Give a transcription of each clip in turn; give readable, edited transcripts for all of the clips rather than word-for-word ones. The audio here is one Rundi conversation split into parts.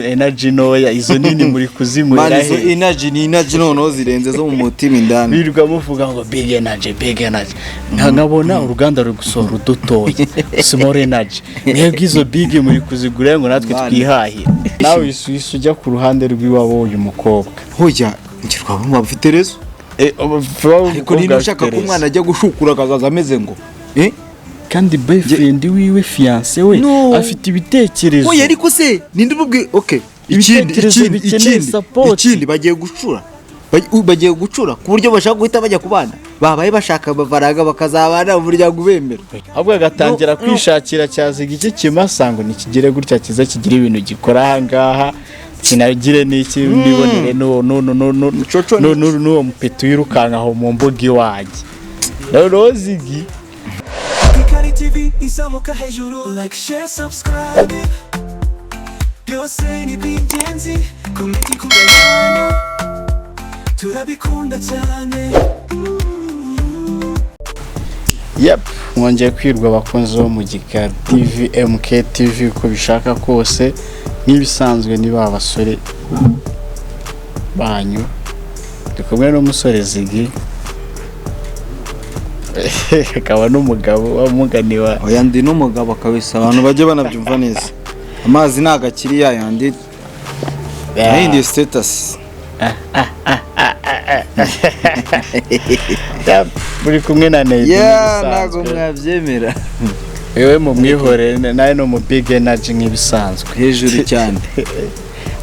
energy ntoya, izo nini muri kuzinywera Man, izo he? Energy ni energy noneho zirenze zo mu mutima indani. Birirwa muvuga ngo big energy, big energy, nkabona uruganda ruri gusohora udutoya, small energy. Mwebwe izo big muri kuzigura ngo natwe Man. twihahire. Nawe wisi ujya ku ruhande rw'iwabo uyu mukobwa? Hoya, ngirwa bafite rezo. Ariko niba ushaka ko umwana ajya gushukura akazaza ameze ngo eh? Kandi boyfriend wiwe, fiancé we, No. afite ibitekerezo. Oya, ariko se ninde ububwi? Okay, ikindi Ibitekerezo ikindi bikeneye ikindi support. Ikindi, bagiye gucura. Bagiye gucura ku buryo bashaka guhita bajya kubana, babaye bashaka amafaranga bakazabana, umuryango ubemera. Ahubwo agatangira No, no. kwishakira cyaziga iki kimasa ngo nikigire gutya, kiza kigira ibintu gikora ahangaha, kinagire n'iki, nibonere n'uwo Coco. n'uwo mupeti wirukanka aho mu mbuga iwanjye. Noneho Zigi. Gikari TV izamuka hejuru. Like, share, subscribe, byose ni iby'ingenzi. Comment ikunda, turabikunda cyane. Yep, mwongeye kwirwa abakunzi bo mu Gikari TV, MK TV, uko bishaka kose. Nk'ibisanzwe ni ba basore banyu, ndi kumwe n'umusore Zigi, akaba n'umugabo wamugani wa Oya, ndi n'umugabo kabisa, abantu bajye banabyumva neza. Amazi ntabwo akiri yayandi, yahinduye status. Yep, muri kumwe na Nate. Yeah, ntabwo mwabyemera. Wewe mumwihorere, nawe ni umu big energy nk'ibisanzwe. Hejuru cyane.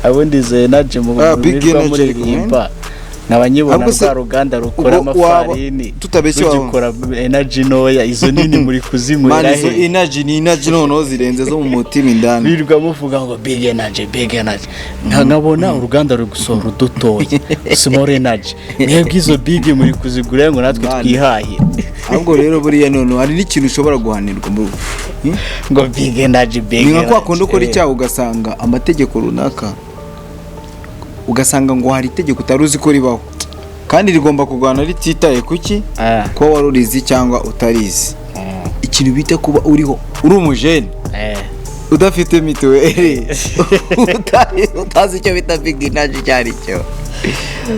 Abundi izo energy mu Ah, big mwirirwa energy. muririmba, nkaba nyibona Ahubwo se rwa ruganda rukora ubwo waba amafarini tutabeshye waba rugikora energy ntoya, izo nini muri kuzinywera Man, izo he? Energy ni energy noneho zirenze zo mu mutima indani. Birirwa muvuga ngo big energy, big energy, nkabona uruganda ruri gusohora udutoya, small energy. Mwebwe izo big muri kuzigura ngo natwe Man. twihahire. Ahubwo rero buriya noneho hari n'ikintu ushobora guhanirwa mu Ngo big energy, big Ni nka kwa energy. kundi ukora icyaha ugasanga amategeko runaka, ugasanga ngo hari itegeko utari uzi ko ribaho kandi rigomba kurwana rititaye kuki kuba wari urizi cyangwa utarizi. Ikintu bita kuba uriho uri umujene udafite mituweli, utazi icyo bita big energy icyo ari cyo,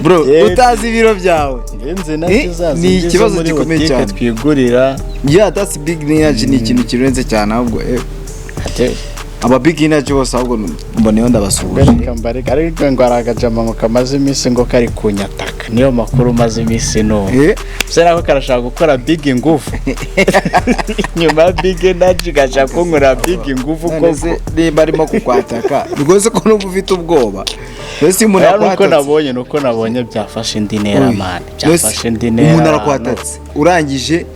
bro, utazi ibiro byawe. Ngenzi nabyo zazi Ni zo ikibazo muri gikomeye butike cyane. twigurira. Yeah, that's big energy, ni ikintu kirenze cyane ahubwo. Aba big energy bose ahubwo mboneyeho ndabasuhuje. Reka mbareka, ariko ngo hari akajama ngo kamaze iminsi ngo kari kunyataka, niyo makuru maze iminsi numva. Bisa nako karashaka gukora big ingufu nyuma ya big energy, gashaka kunkorera big ingufu. None Koko. se nimba arimo kukwataka rwose, ko numva ufite ubwoba, mbese iyo umuntu Oya, nuko akwatatse nabonye, nuko nabonye byafashe indi ntera. Oy. Man, Mbese byafashe indi ntera. umuntu arakwatatse urangije,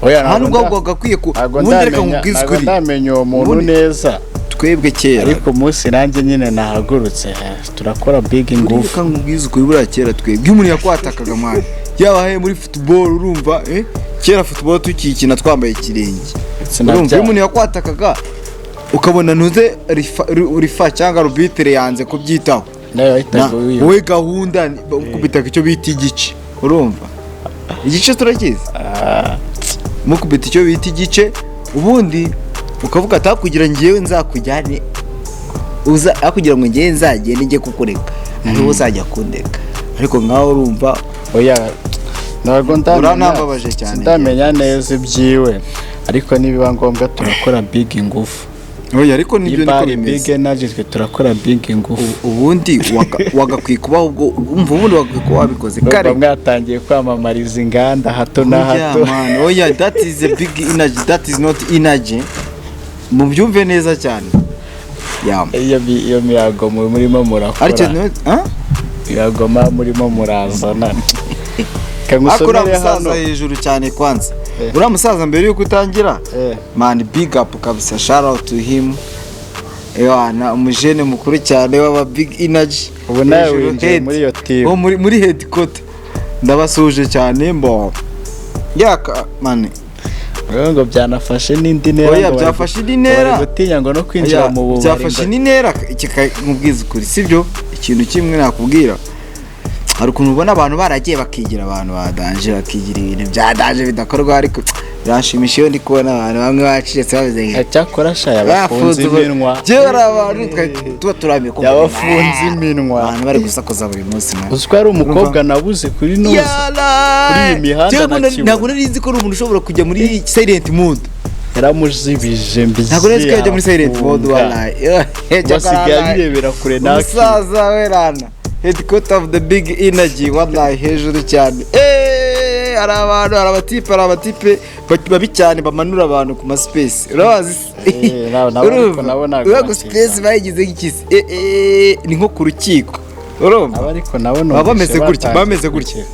Oya, nta ntabwo nubwo ahubwo gakwiye ku ntabwo ubundi reka ndamenya, nkubwize ntabwo ukuri. ndamenya uwo muntu Ubundi neza. Twebwe kera Ariko umunsi nanjye nyine nahagurutse, turakora big ingufu. Reka nkubwize ukuri, buriya kera twebwe iyo umuntu yakwatakaga, mwana, yaba he muri football, urumva, kera football tukiyikina twambaye ikirenge, urumva, iyo umuntu yakwatakaga ukabona ntuze rifa cyangwa arbitre yanze kubyitaho, Nawe wahitaga wiruka. Wowe gahunda mukubitaga icyo bita igice. Urumva igice turakizi? Mukubita icyo bita igice, ubundi ukavuga ati kugira ngewe nzakujyane uza, aho kugira ngo ngewe nzagende njye kukureka, ariwo uzajya kundeka. Ariko nkaho urumva Oya, ntabwo ndamenya. Uranambabaje cyane. Sindamenya neza ibyiwe, ariko nibiba ngombwa turakora big ingufu. Oya, ariko nibyo Niba niko ari big bimeze. energy, twe turakora big ingufu. Ubundi wagakwiye kuba, ubwo umva, ubundi wagakwiye kuba wabikoze kare. Urumva mwatangiye kwamamariza inganda hato na Oya, hato. man, oya, that is a big energy, that is not energy, mubyumve neza cyane, yeah. Iyo miyago murimo murakora, Ariko ah? miyago murimo murazana. Ariko uriya Kangusomere musaza hano. hejuru cyane kwanza. Uriya musaza, mbere yuko utangira, man, big up kabisa, shout out to him. Ewana, umujene mukuru cyane w'aba big energy. Ubu nawe Hejuru, winjiye head. muri iyo team. Wo muri headquarter, ndabasuhuje cyane mbo yaka, man. Rero ngo byanafashe n'indi ntera. Oya, ngo bari byafashe indi ntera. Bari gutinya ngo no kwinjira Oya, mu bubari. Byafashe n'intera. Nkubwiza ukuri, sibyo? Ikintu kimwe nakubwira, hari ukuntu ubona abantu baragiye bakigira abantu ba danger, bakigira ibintu bya danger bidakorwa, ariko Biranshimisha iyo ndi kubona abantu bamwe bacitse bameze nka Cyakora sha, yabafunze iminwa. Jewe hari abantu tuba turambiwe kumva Yabafunze iminwa. Abantu bari gusakuza buri munsi, man. Uzi ko hari umukobwa nabuze kuri nuza kuri iyi mihanda Jewe nakibona. Ntabwo nari nzi ko ari umuntu ushobora kujya muri silent mode. Yaramuzibije mbizi. Ntabwo nari nzi ko yajya muri silent mode, wallahi. Basigaye abirebera kure naki. Umusaza werana, headquarter of the big energy, wallahi hejuru cyane. Hari abantu, hari abatipe babi cyane bamanura abantu ku ma space, urabazi se? Nabo ariko Urumva? nabo ntabwo Uriya ku bakiza. space bayigize nk'ikisi, ni nko ku rukiko, urumva? Aba ariko nabo Baba bameze numvise gutya, batangiye bameze gutya.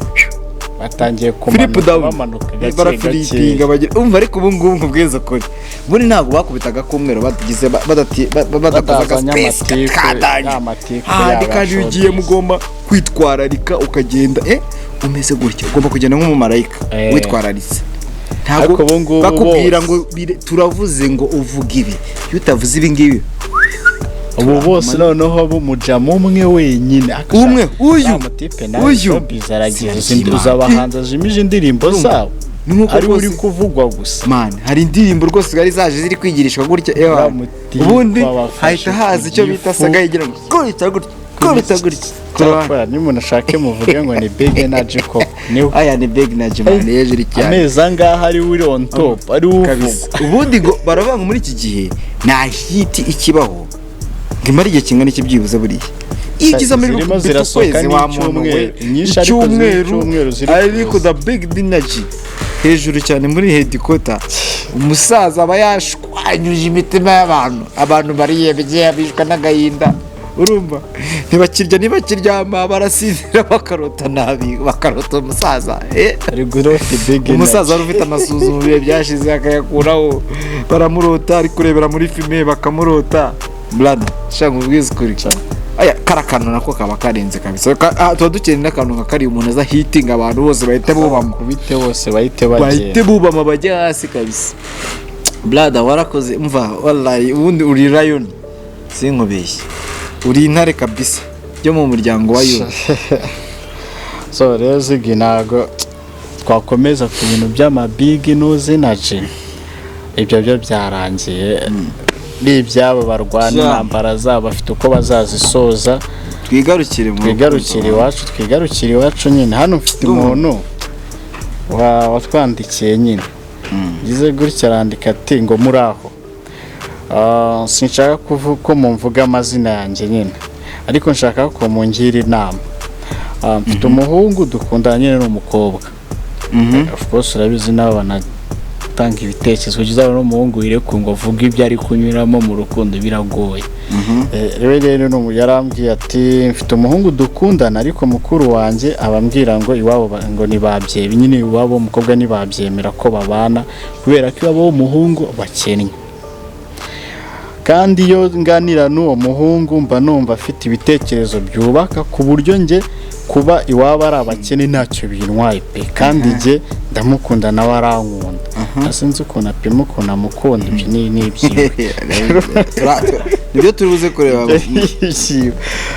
Batangiye Flip kumanuka, down. bamanuka gake gake. Barafilipinga bagira, umva, ariko ubu ngubu nkubwiza ukuri, ubundi ntabwo bakubitaga k'umweru batagize badakoze Batazanye agaspace amatiku, kadanje. ya matiku Handi yaba kandi iyo ugiye showbiz. mugomba kwitwararika, ukagenda umeze gutya, ugomba kugenda nk'umumarayika witwararitse. Ntabwo Ariko ubu ngubu bakubwira bose. ngo turavuze ngo uvuga ibi, iyo utavuze ibi ngibi Ubu bose noneho b'umujama umwe wenyine. Umwe, uyu, Wa mutipe nawe uyu. showbiz aragize. Sinakimana. Uzi abahanzi ajimije indirimbo zabo Ni nk'uko ari uri rwose- kuvugwa gusa. Man, hari indirimbo rwose zari zaje ziri kwigirishwa gutya, ewa. Uriya mutipe Ubundi wabafashe hahita haza icyo ku bita gifu. saga yigira ngo gutya gutya gutya gutya. Cyakora nimuntu ashake muvuge ngo ni big energy koko niwe. Aya ni big energy, man, hejuru cyane. Amezi angahe ari uri on top, ari Kabisa. uvugwa. Ubundi ngo baravuga ngo muri iki gihe nta hit ikibaho ngo imara igihe kingana iki byibuze. Buriya iyo ugize amahirwe Zirimo ukubita zirasohoka ukwezi, wa muntu we, n'icyumweru. Inyinshi ariko ziri icyumweru, icyumweru ziri ariko kuza. the big energy hejuru cyane muri headquarter, umusaza aba yashwanyuje imitima y'abantu, abantu bariyebye, bishwe n'agahinda, urumva ntibakirya, ntibakiryama, barasinzira bakarota nabi, bakarota umusaza. Ari growth big energy. Umusaza wari ufite amasuzu mu bihe byashize akayakuraho, baramurota ari kurebera muri filime, bakamurota. Brother, shaka nkubwize ukuri, aya kara kantu nako kaba karenze kabisa. Tuba dukeneye n'akantu nka kariya umuntu aza hitinga, abantu bose bahita bubama. Kubite bose bahite Bahite bagenda. bubama bajya hasi kabisa. Brother, warakoze, umva, wallahi ubundi uri lion, sinkubeshye, uri intare kabisa yo mu muryango wa Yuda. So rero Ziggy, ntabwo twakomeza ku bintu by'amabig nuzi energy, ibyo byo byarangiye, ni ibyabo barwana intambara zabo, bafite uko bazazisoza. Twigarukire mu Twigarukire iwacu, twigarukire iwacu nyine. Hano mfite umuntu watwandikiye nyine, ngize gutya arandika ati ngo muri aho. Sinshaka kuvuga ko mumvuga amazina yanjye nyine, ariko nshaka ko mungira inama. Mfite umuhungu dukundana nyine, n'umukobwa. Of course urabizi nawe banatanga ibitekerezo kugeza n'umuhungu wirekuye ngo avuge ibyo ari kunyuramo mu rukundo, biragoye. Rero yarambwiye ati mfite umuhungu dukundana, ariko mukuru wanjye abambwira ngo iwabo ngo ntibabyemera nyine, iwabo w'umukobwa ntibabyemera ko babana kubera ko iwabo w'umuhungu bakennye. Kandi iyo nganira n'uwo muhungu mba numva afite ibitekerezo byubaka, ku buryo njye kuba iwabo ari abakene ntacyo bintwaye pe. Kandi njye ndamukunda nawe arankunda. Sinzi ukuntu apima ukuntu amukunda, ibyo ni ibyiwe. Nibyo turi buze kureba. Ibyiwe.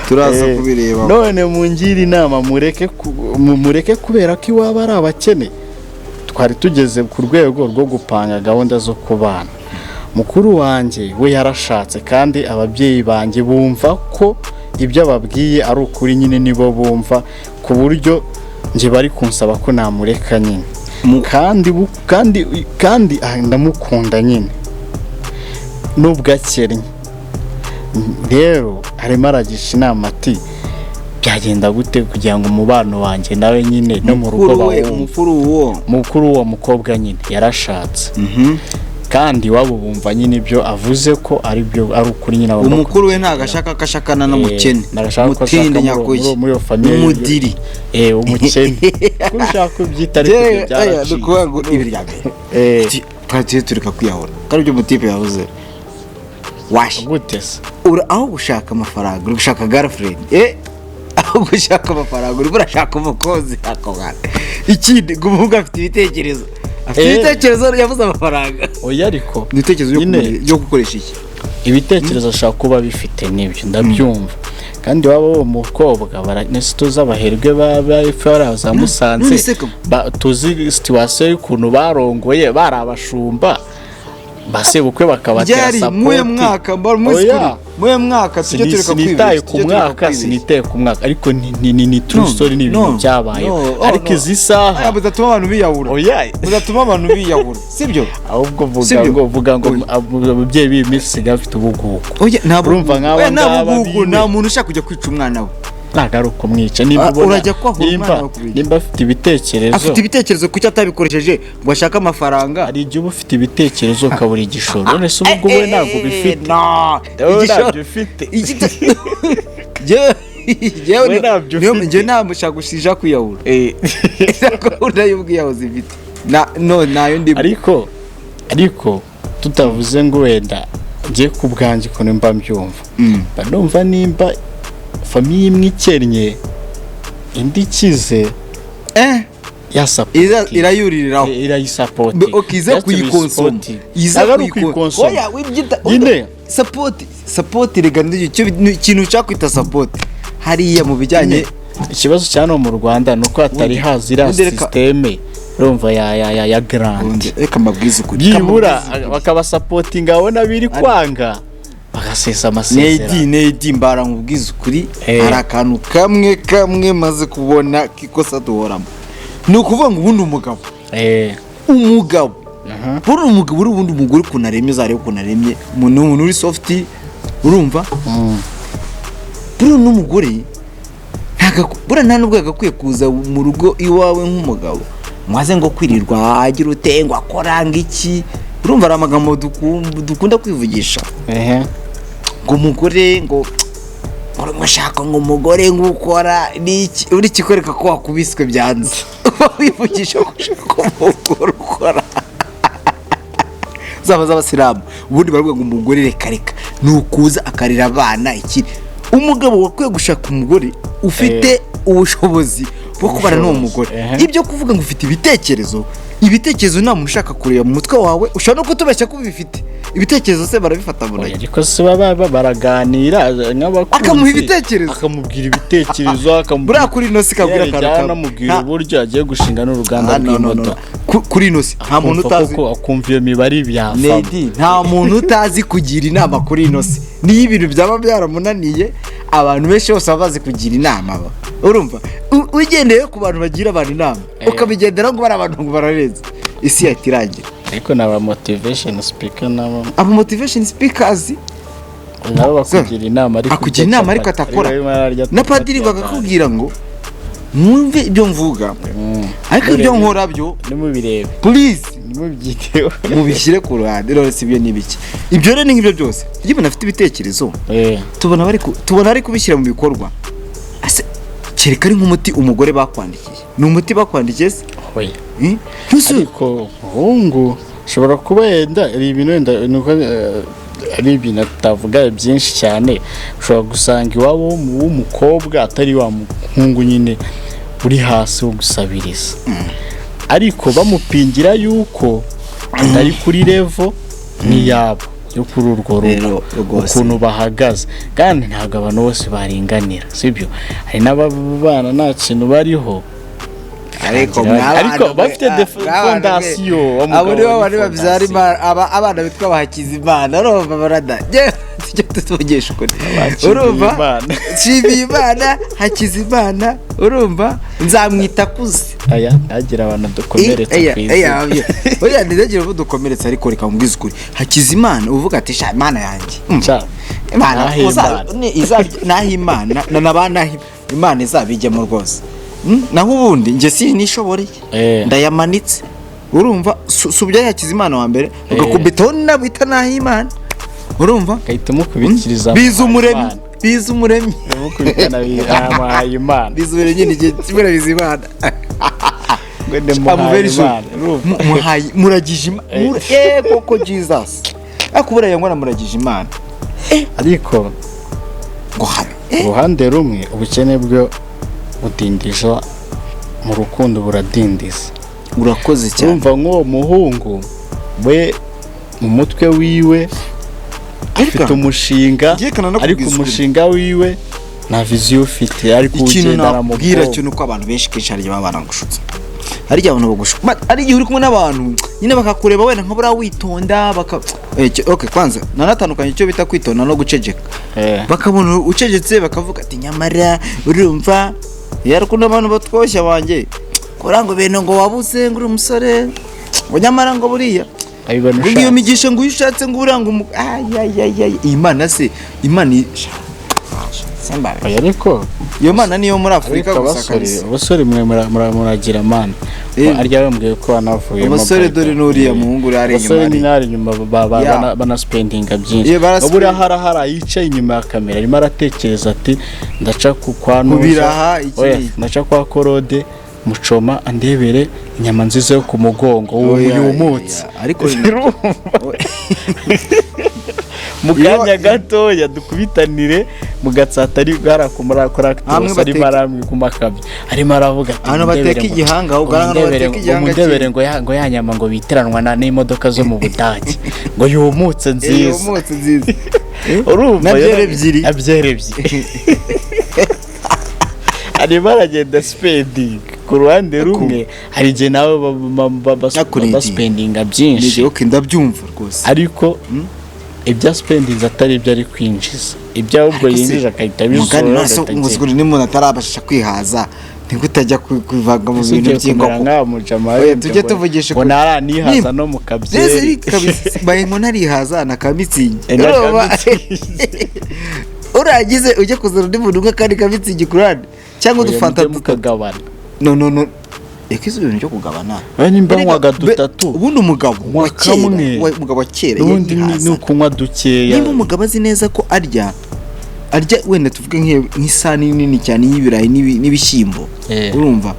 Turaza kubireba. None mungire inama, mureke kubera ko iwabo ari abakene. Twari tugeze ku rwego rwo gupanga gahunda zo kubana. Mukuru wanjye we yarashatse, kandi ababyeyi banjye bumva ko ibyo ababwiye ari ukuri nyine, nibo bumva, ku buryo njye bari kunsaba ko namureka nyine. Kandi ndamukunda nyine nubwo akennye. Rero arimo aragisha inama ati byagenda gute kugira ngo umubano wanjye nawe nyine no mu rugo Mukuru we? bawumve. Umukuru uwo? Mukuru w'uwo mukobwa nyine yarashatse, kandi iwabo bumva nyine ibyo avuze ko ari byo, ari ukuri nyine agomba Umukuru we ntabwo ashaka ko ashakana n'umukene. Ntabwo ashaka ko Umutindi ashaka nyakuki. muri iyo famille. N'umudiri. Umukene kuko ushaka kubyita, ariko ibyo Yewe, aya, ni byaracitse. ukuvuga ngo ibi rya mbere twari tureka kwiyahura, kandi ibyo umutipe yavuze washi. Gute se? Aho gushaka amafaranga uri gushaka girlfriend, aho gushaka amafaranga urimo urashaka umukozi ako mwana. Ikindi ngo umuhungu afite ibitekerezo, afite ibitekerezo, yabuze amafaranga. Oya, ariko Ni ibitekerezo nyine byo gukoresha iki? Ibitekerezo ashobora kuba bifite nibyo, ndabyumva. Kandi waba uwo mukobwa nese tuzi abaherwe ba FR za Musanze, None se ko- tuzi situation y'ukuntu barongoye, bari abashumba, basebukwe bakabatera Ryari support. muye mwaka mba muzi Oya. kuri muye mwaka tujye tureka Sinitaye kwibeshya, ku tujye tureka mwaka, kwibeshya. sinitaye ku mwaka, ariko ni true No, story, ni ibintu no, byabaye. no, oh, Ariko no. izi saha Aya, budatuma abantu biyahura. Oya. Budatuma abantu biyahura, sibyo? Ahubwo vuga Sibyo? ngo vuga ngo Oya. ababyeyi b'iyi minsi basigaye bafite ubugugu. Oya, nta Urumva nk'aba oya, nta ngaba bugugu, biwe. nta muntu ushaka kujya kwica umwana we. Ntabwo ari ukumwica, nimba Ah, ubona urajya kwahura nimba umwana wawe kubirya. nimba afite ibitekerezo. Afite ibitekerezo, kuki atabikoresheje ngo ashake amafaranga? Hari igihe uba ufite ibitekerezo ukabura igishoro. None se ubu ngubu we ntabwo ubifite? No. Wowe ntabyo ufite. Jewe We ntabyo ufite. njye ntabwo ushaka gushinja kwiyahura. Gahunda y'ubwiyahuzi mfite na no nayo ndimo. Ariko tutavuze ngo wenda njye ku bwanjye ukuntu mba mbyumva, mba numva nimba famille imwe ikennye indi ikize, ya support Irayuririraho. Irayisapoti. Okay, ize kuyikonsoma, ize kuyikonsoma. Oya, wibyita Nyine. Support rega icyo ikintu ushaka kwita support hariya mu bijyanye. Ikibazo cya hano mu Rwanda ni uko hatari haza iriya Ubundi reka- système, urumva, ya grant. Ubundi reka mbabwize ukuri. Byibura Reka mbabwize ukuri. bakabasapotinga, babona biri kwanga bagasesa amasezerano. Nedi, Nedi, mbara nkubwize ukuri. Hari akantu kamwe maze kubona k'ikosa duhoramo. Ni ukuvuga ngo ubundi umugabo, umugabo buriya, umugabo uri, ubundi umugore ukuntu aremye, uzarebe ukuntu aremye, umuntu ni umuntu uri soft, urumva? Buriya n'umugore buriya nta nubwo yagakwiye kuza mu rugo iwawe nk'umugabo mwaze ngo kwirirwa agira ute, ngo akora ngo iki. Urumva, hari amagambo dukunda kwivugisha ngo umugore ngo ashaka ngo umugore ngo ukora n'iki, uri kikwereka ko wakubiswe byanze. Uba wivugisha ko ushaka umugore ukora zaba z'abasilamu. Ubundi baravuga ngo umugore reka reka ni ukuza akarera abana. Iki umugabo wakwiye gushaka umugore ufite ubushobozi bwo kubana n'uwo mugore. Ibyo kuvuga ngo ufite ibitekerezo, ibitekerezo nta muntu ushaka kureba mu mutwe wawe. Ushobora no kutubeshya ko ubifite. Ibitekerezo se barabifata mu Oya, ntoki? ariko se baba baraganira nk'abakunzi. Akamuha ibitekerezo. Akamubwira ibitekerezo, akamubwira Buriya kuri ino si kabwira akantu yajyana kamwe. anamubwira uburyo agiye gushinga n'uruganda Ah, no, no, no. rw'imodoka. Kuri ino si nta muntu Akumva utazi. koko, akumva iyo mibare byavamo. Nedi, nta muntu utazi kugira inama kuri ino si. Niyo ibintu byaba byaramunaniye, abantu benshi bose baba bazi kugira inama ba. Urumva, ugendeye ku bantu bagira abantu inama, ukabigenderaho ngo bari abantu ngo bararenze, isi yahita irangira. Ariko ni aba motivation speaker nabo. Aba motivation speakers Nabo bakugira inama, ariko akugira inama ariko atakora. Arimo ararya Na padiri capati. bakakubwira ngo mwumve ibyo mvuga, ariko ibyo nkora byo Nimubirebe. please Nimubyiteho. mubishyire ku ruhande. None si ibyo ni ibiki? Ibyo rero ni nk'ibyo byose. Iyo umuntu afite ibitekerezo, tubona ari kubishyira mu bikorwa. Ase kereka ari nk'umuti umugore bakwandikiye, ni umuti bakwandikiye se? Oya. Eh? Ariko umuhungu ushobora kuba yenda ari ibintu wenda nuko ari ibintu atavuga byinshi cyane. Ushobora gusanga iwabo w'umukobwa atari wa muhungu nyine uri hasi wo gusabiriza, ariko bamupingira yuko atari kuri level nk'iyabo yo kuri urwo rugo. Rero rwose. Ukuntu bahagaze, kandi ntabwo abantu bose baringanira, sibyo? Hari n'ababana nta kintu bariho. Ariko Ariko bafite fondasiyo, wa abo mugabo nibo ni bari babyara fondasiyo. Imana, abana bitwa Bahakizimana. Urumva barada, njyewe tujya tuvugisha ukuri. Bakiriye Urumva? Imana. Nshimiye Imana, Hakizimana, urumva, nzamwita akuze. Aya ntagire abantu dukomeretsa ku isi. Oya, ntizagire ubu dukomeretsa, ariko reka mbwize ukuri. Hakizimana uvuga ati: "Sha Imana yanjye." Sha, Imana naho Imana. naho Imana na ba naho Imana izabijyamo rwose. Naho ubundi njye sinishoboreye. Ndayamanitse, urumva, si ubya Hakizimana wa mbere ugakubitaho nabita naho Imana, urumva? Ugahita umukubikiriza. Biza Umuremyi. Imana. Biza Umuremyi. Umukubitana amuhaye Imana. Biza Umuremyi ni igihe kimwe na biza Imana. Ngo ni muhaye Imana, urumva? Muhaye muragije Imana. Koko Jesus, ariko buriya ngo namuragije Imana. Ariko ngo habe uruhande rumwe, ubukene bwo budindija mu rukundo, buradindiza. Urakoze cyane. Urumva, nk'uwo muhungu we mu mutwe wiwe afite umushinga, Ngiye kana no ariko kubwiza ukuri. umushinga wiwe Nta vision ufite, ariko Ikintu ugendana mu nakubwira bwonko. cyo ni uko abantu benshi kenshi hari igihe baba baragushutse, hari igihe abantu bagushuka. Hari igihe uri kumwe n'abantu nyine bakakureba wenda nka buriya witonda, baka okay, kwanza nanatandukanye icyo bita kwitonda no guceceka. Bakabona ucecetse bakavuga ati: "Nyamara urumva yari ukuntu abantu batwoshya banjye kuranga ibintu ngo wabuze, ngo uri umusore, ngo nyamara ngo buriya Abibona ngo iyo ushatse. migisha ngo iyo ushatse ngo buriya ngo ay ay ay ay, Imana se, Imana Simba." Oya, ariko Iyo mana niyo muri Afurika ariko gusa abasore, kabisa. Abasore mwe muragira mana. Arya bambwiye ko wanavuyemo. Umusore dore n'uriya muhungu uri hariya Abasore inyuma. Ni nari inyuma banaspendinga byinshi. Yeah, Buriya hari yicaye inyuma ya kamera arimo aratekereza ati: "Ndaca ku kwa Ku Nuza." biraha, iki Oya, n'iki. "Ndaca kwa Korode Mucoma andebere inyama nziza yo ku mugongo Oya, yumutse." oya, ariko Mu kanya gatoya dukubitanire mu Gatsata, ari hariya ku muri kuri Hamwe Actros, arimo aramwe ku makabyo arimo aravuga ati: Ahantu "Mundebere bateka igihanga, ahubwo ngo ahantu mundebere bateka ngo igihanga mundebere ngo ya nyama ngo bitiranwa n'imodoka zo mu Budage ngo yumutse nziza." Yumutse nziza. Urumva? Na byeri ebyiri. Na byeri ebyiri. Arimo aragenda spending ku ruhande rumwe, hari igihe nawe Nakurengeye. baspendinga byinshi. Okay, ndabyumva rwose. Ariko ibyo spendinze atari ibyo ari kwinjiza, ibyo ahubwo Ariko se, yinjije agahita umugani abisohora, none se agahita agenda. umuziguri n'umuntu atarabasha kwihaza, niko utajya kwivanga mu Ese bintu ugiye kumera by'inkoko? nk'aho mujama Oya, tujye tuvugisha ngo ukuri. ntaranihaza no mu Neza kabyeri. Kabisa baye ngo ntarihaza na ka Mützig. Eh, na ka Urumva? Mützig. Uragize ujye kuzana undi muntu umwe kandi ka Mützig ku ruhande cyangwa Oya, udufanta mujye dutatu. mukagabana. No, no, no, reka izo bintu byo kugabana. Oya, nimba Erega, nywaga dutatu, ubundi umugabo nywa wa kera kamwe. umugabo wa kera N'ubundi yarihaza. ni ukunywa dukeya. Niba umugabo azi neza ko arya wenda tuvuge nk'isahani nini cyane y'ibirayi n'ibishyimbo, urumva,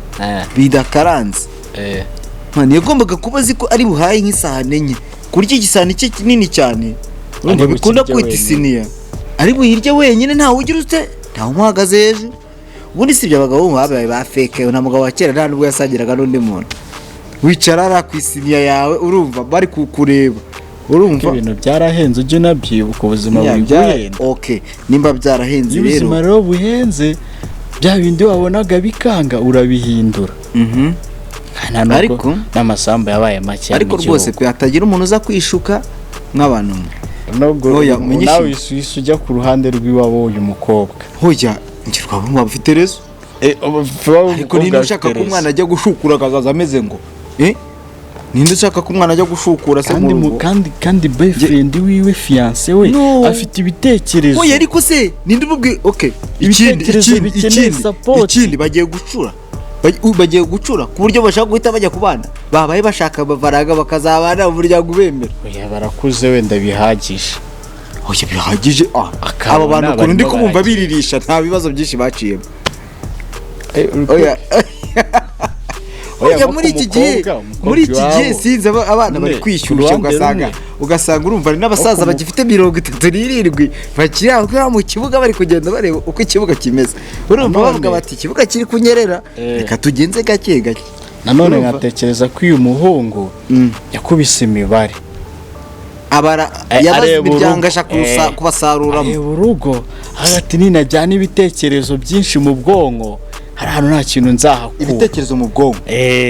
bidakaranze, man, yagombaga kuba azi ko ari buhaye nk'isahani enye, ku buryo igisahani cye kinini cyane, urumva, Ari bikunda bukirye kwita wenyine. isiniya, ari buyirye wenyine, ntawe ugira ute, ntawe umuhagaze hejuru. Ubundi si ibyo, abagabo babaye ba fake. Nta mugabo wa kera nta nubwo yasangiraga n'undi muntu. Wicara hariya ku isiniya yawe, urumva, bari kukureba, urumva. Ibintu byarahenze, ujye unabyibuka, ubuzima Ya, buri guhenda. Okay, nimba byarahenze Iyo rero ubuzima rero buhenze, bya bindi wabonaga bikanga urabihindura. Nta nubwo n'amasambu yabaye make Ariko mu rwose gihugu. pe, hatagira umuntu uza kwishuka nk'abantu mwe. Nubwo Oya, umenyeshe. nawe wisi ujya ku ruhande rw'iwabo w'uyu mukobwa. Hoya, ngirwa bamwe bafite rezo. Ariko ninde ushaka ko umwana ajya gushukura akazaza ameze ngo ninde ushaka ko umwana ajya gushukura se Kandi mu rugo? kandi boyfriend wiwe, fiancé we, No. afite ibitekerezo. Oya, ariko se ninde umubwiye? Okay, ikindi Ibitekerezo ikindi bikeneye ikindi support. Ikindi, bagiye gucura. Bagiye gucura ku buryo bashaka guhita bajya kubana, babaye bashaka amafaranga bakazabana, umuryango ubemera. Oya, barakuze wenda bihagije. Oya, bihagije, ah. Akabona Aba bantu ukuntu ndi barimo kubumva baragira. biririsha, nta bibazo byinshi baciyemo. Oya. Oya, Oya, nko muri ku iki gihe mukobwa, umukobwa muri iki gihe iwabo. sinzi, abana bari Nyine, kwishyushya, ku ruhande ugasanga rumwe. ugasanga urumva hari n'abasaza Nko ku bagifite 37 bakiri aho ngaho mu kibuga, bari kugenda bareba uko ikibuga kimeze, urumva, Nanone- bavuga bati: "Ikibuga kiri kunyerera, reka tugenze gake gake." Nanone Urumva? nkatekereza ko uyu muhungu yakubise imibare. Abara yabaze Areba imiryango urugo. ashaka kubasaruramo. Areba urugo hagati, ninajyana ibitekerezo byinshi mu bwonko, hari ahantu nta kintu nzahakura. Ibitekerezo mu bwonko,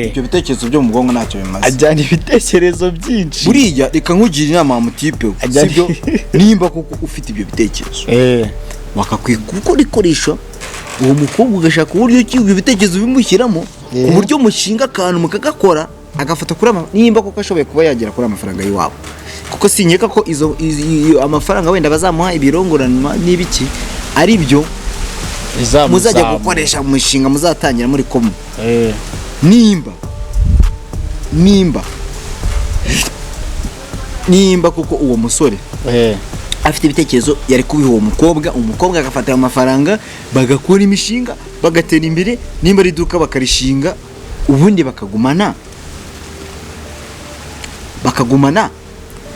ibyo bitekerezo byo mu bwonko ntacyo bimaze. Ajyana ibitekerezo byinshi. Buriya reka nkugira inama wa mutipe we, sibyo? Nimba koko ufite ibyo bitekerezo, wakakwiye kukorikoresha uwo mukobwa, ugashaka uburyo ki ibyo bitekerezo bimushyiramo, ku buryo mushinga akantu mukagakora, agafata kuri ama nimba koko ashoboye kuba yagera kuri amafaranga y'iwabo, kuko sinkeka ko iyo amafaranga wenda bazamuha ibirongoranwa n'ibiki ari byo Izamuzamura. muzajya gukoresha mu mishinga muzatangira muri kumwe. Nimba kuko uwo musore afite ibitekerezo, yari kubiha uwo mukobwa, umukobwa agafata ayo mafaranga, bagakora imishinga, bagatera imbere, nimba ari iduka bakarishinga, ubundi bakagumana.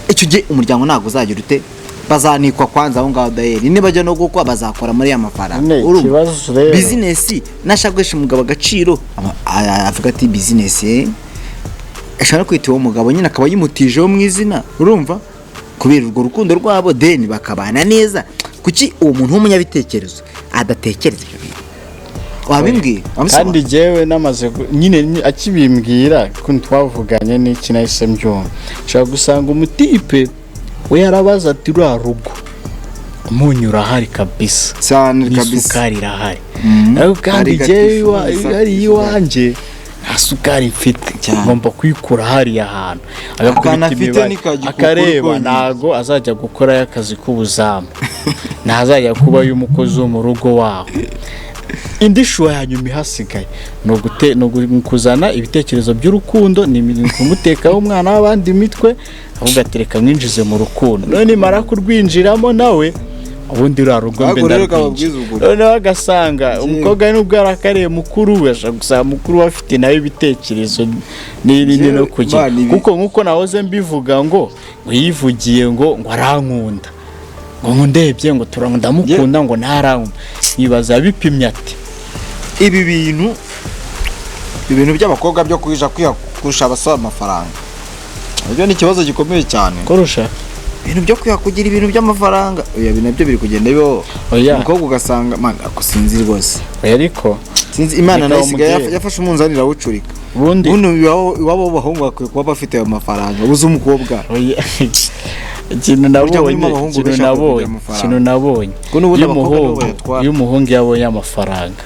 Icyo gihe umuryango ntabwo uzagira ute, bazanikwa kwanza aho ngaho dayeri, nibajya no gukwa bazakora muri ya mafaranga. Nyine, Urumva? ikibazo rero- Bizinesi nashaka guhesha umugabo agaciro, avuga ati bizinesi ashobora kwita uwo mugabo nyine, akaba yimutijeho mu izina, urumva, kubera urwo rukundo rwabo, deni bakabana neza. Kuki uwo muntu w'umunyabitekerezo adatekereza ibyo bintu? Wabimbwiye? Kandi jyewe namaze nyine akibimbwira ukuntu twavuganye n'iki, nahise mbyumva. Ushobora gusanga umutipe we yarabaza ati: "Ruriya rugo umunyu urahari kabisa, Cyane kabisa. n'isukari irahari, ariko kandi Hari jyewe gatifu, hariya iwanjye nta sukari mfite, Cyane. ngomba kuyikura hariya hantu." Agakubita Akantu afite imibare, ni kagikukuru akareba konyine. ntago azajya gukorayo akazi k'ubuzamu, ntazajya kubayo umukozi wo mu rugo waho. Indi choix ya nyuma ihasigaye ni kuzana ibitekerezo by'urukundo, ni kumutekaho umwana w'abandi imitwe, ahubwo atereka mwinjize mu rukundo, none nimara kurwinjiramo nawe ubundi ruriya rugo mbe Ariko rero ndarwinjiye. kababwiza ukuri. Noneho agasanga umukobwa nubwo yarakariye mukuru we, ashobora gusanga mukuru we afite nawe ibitekerezo n'ibindi no kugira Man, kuko nk'uko nahoze mbivuga ngo yivugiye ngo arankunda, ngo ndebye ngo ndamukunda, ngo ntarankunda, yibaza yabipimye ati. Ibi bintu, ibintu by'abakobwa byo kuja kwiha kurusha abasore amafaranga, ibyo ni ikibazo gikomeye cyane. Kurusha? Ibintu byo kwiha kugira ibintu by'amafaranga, oya, ibi nabyo biri kugenda bibaho. Oya. Umukobwa ugasanga, man, ako sinzi rwose. Oya, ariko Sinzi, Imana Reka nayo isigaye bamubwire. yafashe umunzani irawucurika. Ubundi Buno iwabo w'abahungu bakwiye kuba bafite ayo mafaranga, uzi umukobwa. Oya, ikintu Burya nabonye burimo abahungu ikintu benshi bakwiye nabonye kugira amafaranga. ikintu nabonye Kuko n'ubundi iyo abakobwa nibo umuhungu bayatwara. iyo umuhungu yabonye amafaranga,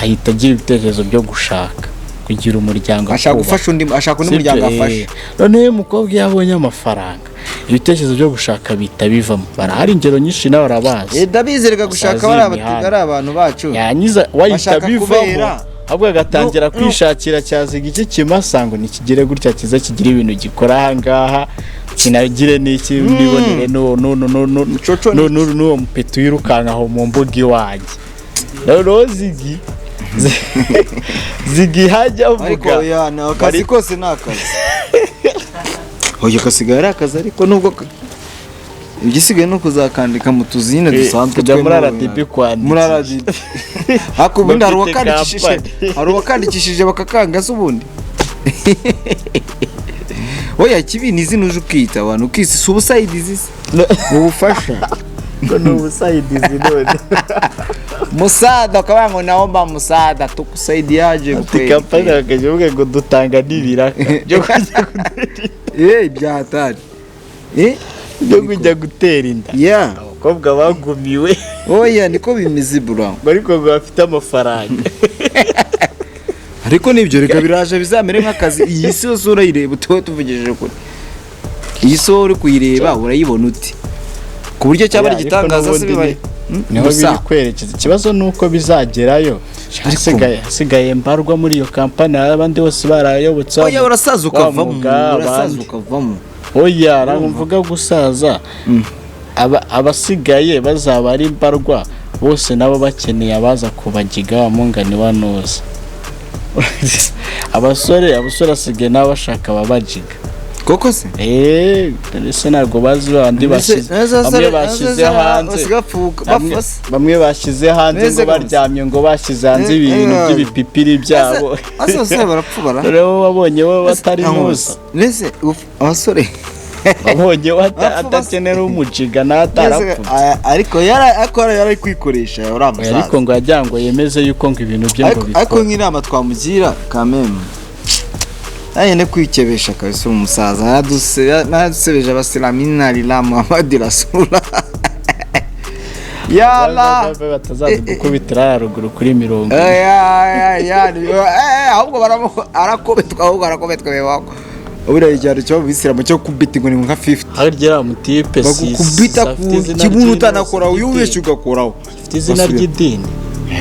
ahita agira ibitekerezo byo gushaka kugira umuryango, Ashaka akubaka. gufasha undi, ashaka undi Sibyo? muryango afasha. Noneho iyo umukobwa iyo abonye amafaranga, ibitekerezo byo gushaka bihita bivamo. Barahari ingero nyinshi, nawe urabazi. Ndabizerega gushaka Basaza bari imihanda. ari abantu bacu Yangiza wahita Bashaka bivamo, kubera. ahubwo agatangira No, no. kwishakira cyaziga iki kimasa ngo nikigere gutya kiza kigira ibintu gikora ahangaha, kinagire n'iki, nibonere Coco n'uwo mupeti wirukanka aho mu mbuga iwanjye. Noneho zigi hajya Ariko avuga oya, ni akazi kose, ni akazi. Oya, kasigaye ari akazi, ariko nubwo igisigaye ni ukuzakandika mu tuzi nyine dusanzwe kujya muri twemewe. RDB kwandikisha. Muri RDB, ariko ubundi hari Bafite uwakandikishije kampani. hari uwakandikishije bakakanga se ubundi? Oya, ikibi ni izina uje ukiyita abantu, ukisi si ubusayidizi se, ubufasha. Ngo ni ubusayidizi none? Musada ukavuga ngo naomba musada, tukusaidiaje? Ati kampani bakajya bavuga ngo dutanga n'ibiraka byo kujya gutera Byahatari eh byo kujya gutera inda Yeah. abakobwa bagumiwe. Oya, niko bimeze, bro. Ariko ngo bafite amafaranga. Ariko nibyo, reka biraje bizamere nk'akazi. Iyi si yose urayireba, tuba tuvugishije kure, iyi si wowe uri kuyireba urayibona uti ku buryo cyaba ari Oya, ariko igitangaza se n'ubundi bibaye niho Gusa, biri kwerekeza. Ikibazo ni uko bizagerayo hasigaye mbarwa muri iyo kampani, abandi bose barayobotse Oya, urasaza wa ukavamo. mwuga, Urasaza abandi. ukavamo. Oya, ntabwo mvuga gusaza. Abasigaye bazaba ari mbarwa, bose nabo bakeneye abaza kubagiga wa mungani wa noza. Abasore asigaye nabo bashaka ababajiga. Koko se? Mbese ntabwo bazi bandi bashyize bamwe bashyize hanze Bafase. Bamwe bashyize hanze Mbese ngo baryamye, ngo bashyize hanze ibintu by'ibipipiri byabo. Ase abasore barapfubara. Rero wabonye bo batari muzi. Mbese abasore Wabonye we Bapfa basa. adakenera umujiga n'atarapfubye. Ariko yari kwikoresha uriya Oya, musaza. ariko ngo yagira ngo yemeze yuko ngo ibintu bye ngo Ariko bikora. nk'inama twamugira kameme, nanjye kwikebesha kabisa. Umusaza yaradusebeje, abasilamu, inna Muhammadi rasula yala. Batazadukubitira haruguru kuri 40. Ahubwo arakubitwa, ahubwo arakubitwa bibaho. Buriya igihano cyo mu bisilamu cyo kubita inkoni nka 50. Harya uriya mutipe si Bagukubita ku afite izina kibuno ry'idini, utanakoraho, iyo ubeshye ugakoraho. Afite izina ry'idini.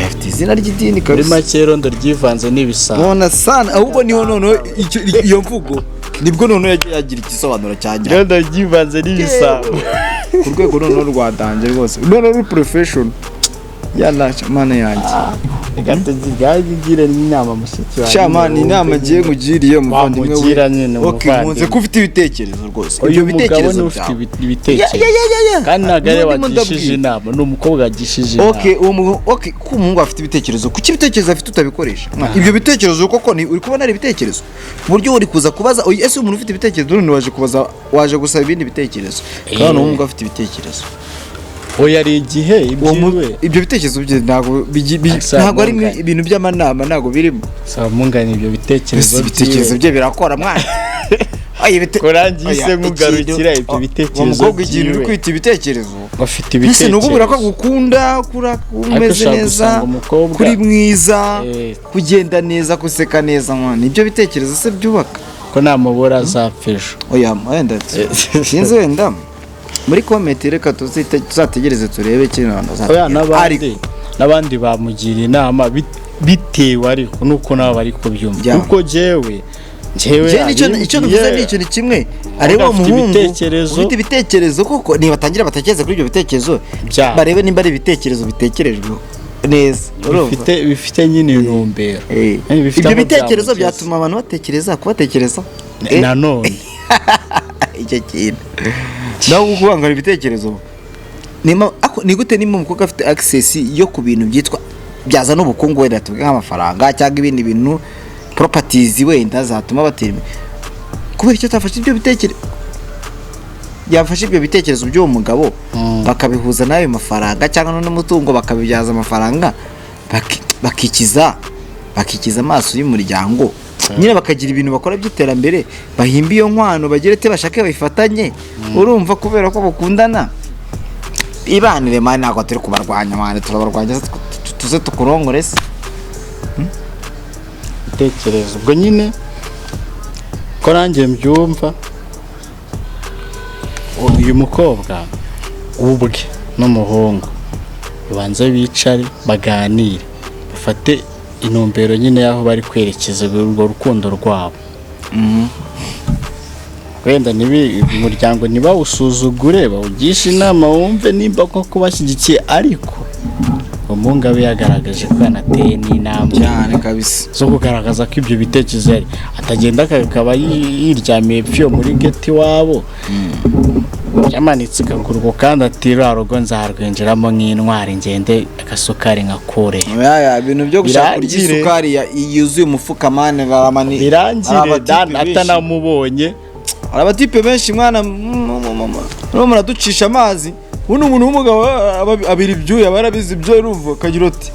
Afite izina ry'idini Muri kabisa. make irondo ryivanze n'ibisambo. Nona sana, ahubwo niho noneho iyo mvugo nibwo noneho yagiye yagira igisobanuro cya nyacyo. Irondo ryivanze n'ibisambo. Ku rwego noneho rwa danger rwose, noneho ruri profession, yala mana yanjye. Reka tugire n'inama mushiki wawe. Sha man, inama ngiye nkugiriye, umuvandimwe we. Wamugira nyine, Okay, umuvandimwe. nkunze ko ufite ibitekerezo rwose. Uyu Ibyo mugabo bitekerezo niwe ufite byawe. ibitekerezo. Ya. Kandi ntabwo ari we Niwe ndimo wagishije ndabwira. inama, ni umukobwa wagishije inama. Okay, uwo okay, ko umuhungu afite ibitekerezo, kuki ibitekerezo afite utabikoresha? Ibyo bitekerezo koko ni uri kubona ari ibitekerezo ku buryo uri kuza kubaza ese umuntu ufite ibitekerezo none waje kubaza, waje gusaba ibindi bitekerezo, kandi umuhungu afite ibitekerezo. Oya, ari igihe ibyiwe. Ibyo bitekerezo bye ntabwo Asa ntabwo ari mungane. ibintu by'amanama, ntabwo birimo. Saba mungane ibyo bitekerezo Ese ibitekerezo byiwe. bye birakora, mwana? Oya, Kurangiye oya, nkugarukira ibyo uwo bitekerezo mukobwa, ikintu uri byiwe. kwita ibitekerezo, Bafite ese ni ukubura ko ibitekerezo. agukunda, kura umeze Ushobora neza, gusanga umukobwa- kuri mwiza, kugenda neza, guseka neza, mwana, ibyo bitekerezo se byubaka? Ko namubura azapfa ejo. Oya, wenda sinzi, wenda muri comment reka tuzategereze turebe kino abantu Oya, bazatubwira. n'abandi Ariko n'abandi bamugira inama bitewe ariko nuko nabo bari kubyumva, kuko jewe njyewe Njye nicyo abimbwiye, navuze ni ikintu kimwe, areba afite umuhungu ibitekerezo. ufite ibitekerezo koko, nibatangira batekereze kuri ibyo bitekerezo, Byabo. barebe nimba ari ibitekerezo bitekerejweho neza, urumva? Bifite nyine intumbero. Bifite Ibyo aho bitekerezo byamugeza. byatuma abantu batekereza kubatekereza. Nanone Icyo kintu nawe kukubangara ibitekerezo, ni gute nimba umukobwa afite access yo ku bintu byitwa byazana ubukungu, wenda tuvuge nk'amafaranga cyangwa ibindi bintu, properties wenda zatuma batera imbere, kubera icyo atafashe ibyo bitekerezo, yafashe ibyo bitekerezo by'uwo mugabo, bakabihuza n'ayo mafaranga cyangwa n'umutungo, bakabibyaza amafaranga, bakikiza amaso y'umuryango nyine, bakagira ibintu bakora by'iterambere, bahimba iyo nkwano, bagire te bashake bayifatanye, urumva, kubera ko bakundana, ibanire man. Ntabwo turi kubarwanya man, turabarwanya se tuze tukurongore se? Ibitekerezo ubwo nyine ko nanjye mbyumva, uyu mukobwa ubwe n'umuhungu babanze bicare baganire, bafate intumbero nyine y'aho bari kwerekeza urwo rukundo rwabo. Wenda umuryango ntibawusuzugure, bawugishe inama, wumve nimba koko bashyigikiye, ariko umuhungu abe yagaragaje ko yanateye n'intambwe Cyane kabisa. zo kugaragaza ko ibyo bitekerezo yari atagenda akaba yiryamiye pfiyo muri geti iwabo, yamanitse akaguru kandi ati ruriya rugo nzarwinjiramo nk'intwari, ngende agasukari nkakure. Ya, ibintu byo gushaka kurya Birangire. isukari yuzuye umufuka man, baramani. Birangire dan atanamubonye. Hari abatipe benshi, mwana, murimo muraducisha amazi. Ubundi umuntu w'umugabo abira ibyuya, aba yarabize ibyo, urumva, akagira uti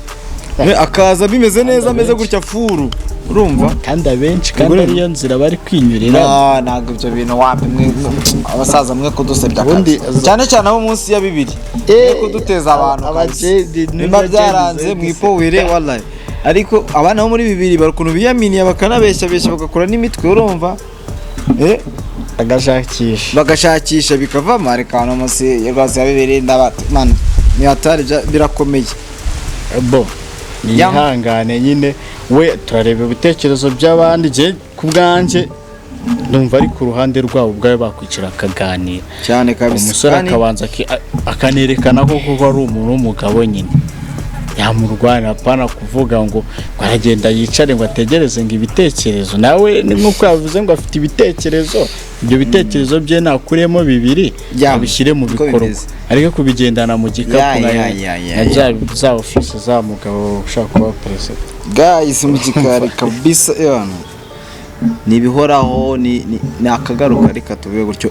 akaza bimeze neza, ameze gutya furu, urumva? Kandi abenshi kandi Ubwo rero- ariyo nzira bari kwinyurira. No, ntabwo ibyo bintu wapi, mwe abasaza mwe kudusebya kabisa. Cyane cyane abo munsi ya 2 mwe kuduteza abantu kabisa. Nimba byaranze mwipowere, wallahi, ariko abana bo muri 2000 bari ukuntu biyaminiye, bakanabeshabesha, bagakora n'imitwe, urumva, Agashakisha. Bagashakisha bikavamo. Ariko hano munsi rwose ya 2 ndabati man, ni hatari, birakomeye. Bo nihangane nyine we, turareba ibitekerezo by'abandi. Njye ku bwanjye ndumva ari ku ruhande rwabo ubwayo bakwicara akaganira. Cyane kabisa. Umusore akabanza akanerekana ko koko ari umuntu w'umugabo nyine yamurwanira, apana kuvuga ngo aragenda yicare ngo ategereze ngo ibitekerezo. Nawe ni nk'uko yavuze ngo afite ibitekerezo, ibyo bitekerezo bye nakuremo bibiri, abishyire mu niko bikorwa, bimeze. areke kubigendana mu gikapu Ya, nka za ofisi za mugabo ushaka kuba perezida. Guys, mu gikari kabisa, yana ni ibihoraho, ni akagaruka. Reka tubibe gutyo.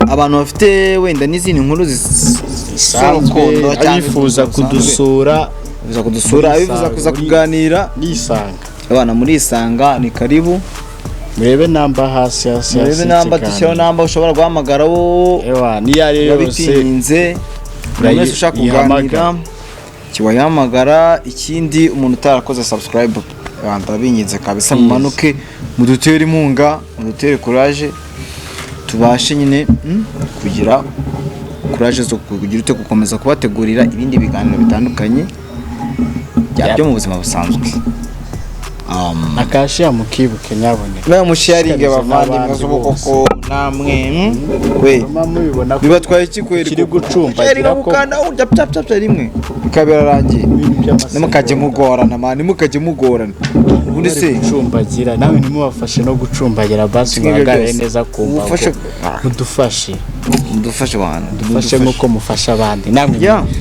Abantu bafite wenda n'izindi nkuru z'urukundo cyangwa abifuza izindi zisanzwe, kudusura, abifuza kudusura, abifuza kuza kuganira, nisanga. Abana murisanga, ni karibu. Murebe namba hasi hasi Murebe hasi namba ikiganiro. dushyiraho, namba ushobora guhamagara wo Ewa, niyo ari yo yose. Bitinze, umuntu wese ushaka Yihamagara. kuganira kiwayihamagara. Ikindi, umuntu utarakoze subscribe, ndabinginze kabisa, mumanuke mudutere inkunga, mudutere courage, tubashe nyine kugira courage zo kugira ute, gukomeza kubategurira ibindi biganiro bitandukanye byo mu buzima busanzwe. Akashiya mukibuke nyaboneka. Nawe musharinge, Shishikariza bavandimwe n'abandi z'ubukoko namwe, we Muma mubibona ko bibatwaye iki kweri? kiri gucumbagira Sharinga ko- gukanda urya pya pya pya rimwe bikaba birarangiye. Ibintu by'amasegonda. Ntimukajye mugorana man, ntimukajye mugorana ubundi bari se. gucumbagira, nawe ntimubafashe no gucumbagira, basi Nk'ibyo muhagarare byose. neza ku mbago. Mudufashe. Mudufashe bantu. Mudufashe nk'uko mufasha abandi namwe.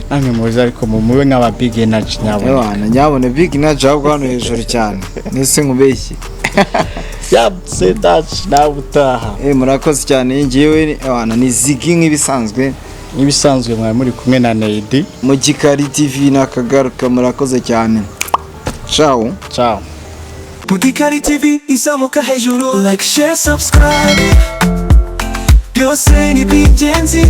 Namwe muzi, ariko mube nk'aba big energy nyaboneka. Ebana nyabone, big energy ahubwo hano hejuru cyane, nese nkubeshye? Yabse daci, nawe utaha. Murakoze cyane. Ngewe ebana ni Ziggy nk'ibisanzwe. Nk'ibisanzwe mwari muri kumwe na Neidi. Mu Gikari TV nakagaruka, murakoze cyane, ciao. Ciao. Mugikari TV izamuka hejuru. Like, share, subscribe, byose ni iby'ingenzi.